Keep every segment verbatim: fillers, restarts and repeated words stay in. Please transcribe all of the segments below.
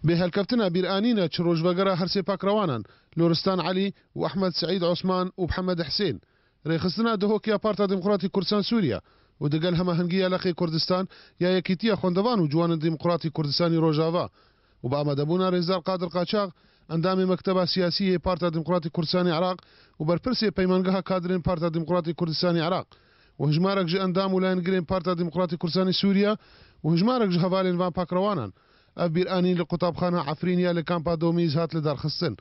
Bi helkeftina bîranîna çi rojvegera her sê pakrewanan, Loristan Elî û Ehmed Seîd Osman û Mihemed Hisên, rêxistina Duhok ya Parta Demokratîk Kurdistan Sûriye û digel hemahengiya Leqê Kurdistan ya Yekîtiya Xwendevan û Ciwanên Demokratîk Kurdistanî Rojava û bi amadebûna Rêzdar Qadir Qaçax, endamê Mekteba Siyasî yê Parta Demokratîk Kurdistanê Iraq û berpirsê Peymangeha Kadrên Parta Demokratîk Kurdistanê Iraq û hejmarek ji endam û layengirên Parta Demokratîk Kurdistanê Sûriye û hejmarek ji hevalên van pakrewanan, ev bîranîn li qutabxana Efrîn ya li kampa Domîz hat lidarxistin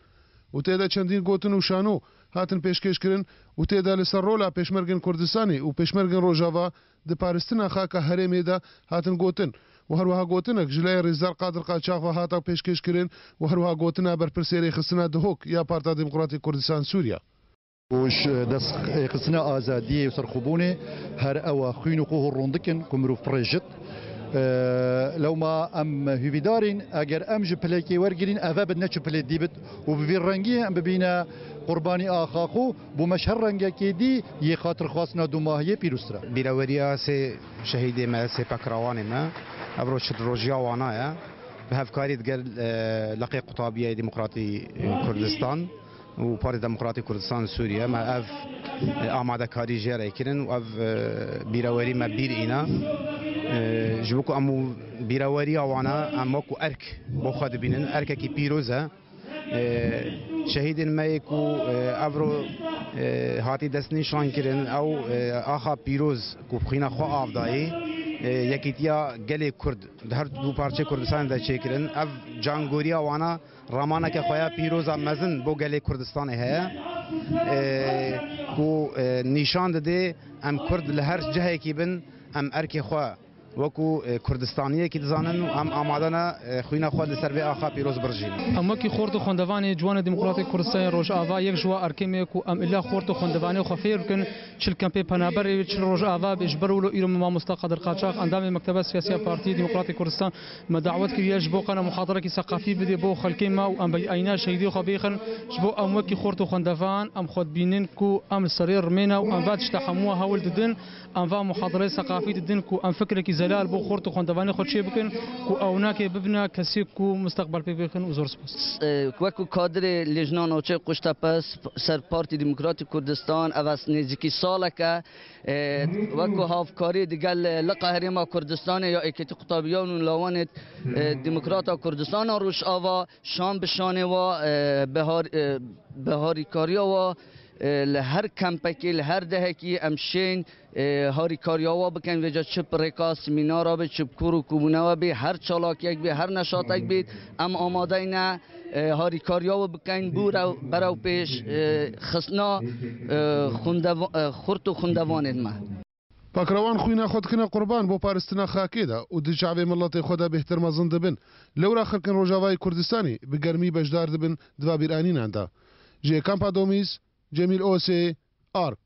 û tê de çendîn gotin û şano hatin pêşkêşkirin û tê de li ser rola Pêşmergên Kurdistanê û Pêşmergên Rojava di paristina xaka herêmê de hatin gotin û herwiha gotinek ji laya Rêzdar Qadir Qaçax ve hata pêşkêşkirin û herwiha gotina berpirsê rêxistina Duhok ya Parta Demokratîk Kurdistan Sûriye. Û ji destxistina azadiyê û serxwebûnê her ew e xwîn û xwe hûr rûn dikin ku mirov pirê jit. E, lewma em hûvîdar in, eger em ji pilekê wergirîn, ev e bi neçû pilê dî bit û bi vî rengî em bibîne qurbanî axa xwe, bû me ji her rengekê dî yê xatirxwastina dûmahiyê pîroztir e. Bîreweriya sê şehîdê me, sê pekrewanê me, ev roj rojiya wana ye. Bi hevkarî digel, e, Leqê Qutabiyê Demokratî Kurdistan û Partî Demokratîk Kurdistan Sûriye me ev, e, amadekarî jê re kirin û ev, e, bîrewerî me bîr îna. E, ji bo ku em û bîreweriya wana em wekû erk bo xwe dibînin, erkekî pîroz e. E, şehîdên me yê ku, e, evro, e, hatî destnîşan kirin, ew, e, axa pîroz ku xwîna xwe av dayî, e, yekîtiya gelê Kurd di her du parçeyê Kurdistanê de çêkirin. Ev cangoriya wana ramaneke xwe ya pîroza mezin bo gelê Kurdistanê heye, e, ku, e, nîşan dide em Kurd li her cihekî bin, em erkê xwe wekû, e, Kurdistaniyekî dizanin û em amade ne, e, xwîna xwe li ser vê axa pîroz birjînin. Em wekî xort û xwendevanê Ciwanê Demokratîk Kurdistanê Rojava yek ji wa erkê me ku em îlla xort û xwendevanê xwe fêr bikin, çi li kempê penaberê, çi li Rojava be, ji ber wilo îro me mamosta Qadir Qaçax, endamê Mekteba Siyasî ya Partî Demokratîk Kurdistan, me dawet kiriye ji bo qena muhadarekî seqafî bidê bo xelkê me û em bîranîna şehîdê xwe bêxin, ji bo em wekî xort û xwendevan em xwe dibînin ku em li serê rimê ne û em va tişta hemû hewl didin, em va muhadareyê seqafî didin ku em fikrekî zelal bo xort û xwendevanê xwe çêbikin ku ew nake bibine kesê ku musteqbel pê bêxin û zor spas. E, wekî kadirê Lêjna Navçeyê Qoçtepe ser Partî Demokratîk Kurdistan, ev ez nêzîkî saleke, e, wekî havkarî digel Liqa Herêma Kurdistanê ya Êkêtî Qutabiyan û Lawanê, e, Demokrata Kurdistana Rojava şan bi şanê wa, e, bi har-, e, bi harîkariya wa, e, li her kempekê, li her dehekî em şên, e, harîkariya wa bikin, vêca çi bi rêka semînara be, çi bi kor û kobûna we be, her çalakiyek be, her neşatek be, em amadeyne, e, harîkariya we bikin, bû rew-, berew pêş, e, xistina, e, xundev-, e, xurt û xundevanên me. Pakrewan xwîna xwe dikine qurban bo paristina xakê de û di çavê miletê xwe de bêhtir mezin dibin. Lewra xelkên Rojavayê Kurdistanê bi germî beşdar dibin di va bîranînan de. Ji Kampa Domîz, Cemîl Osê, Ark.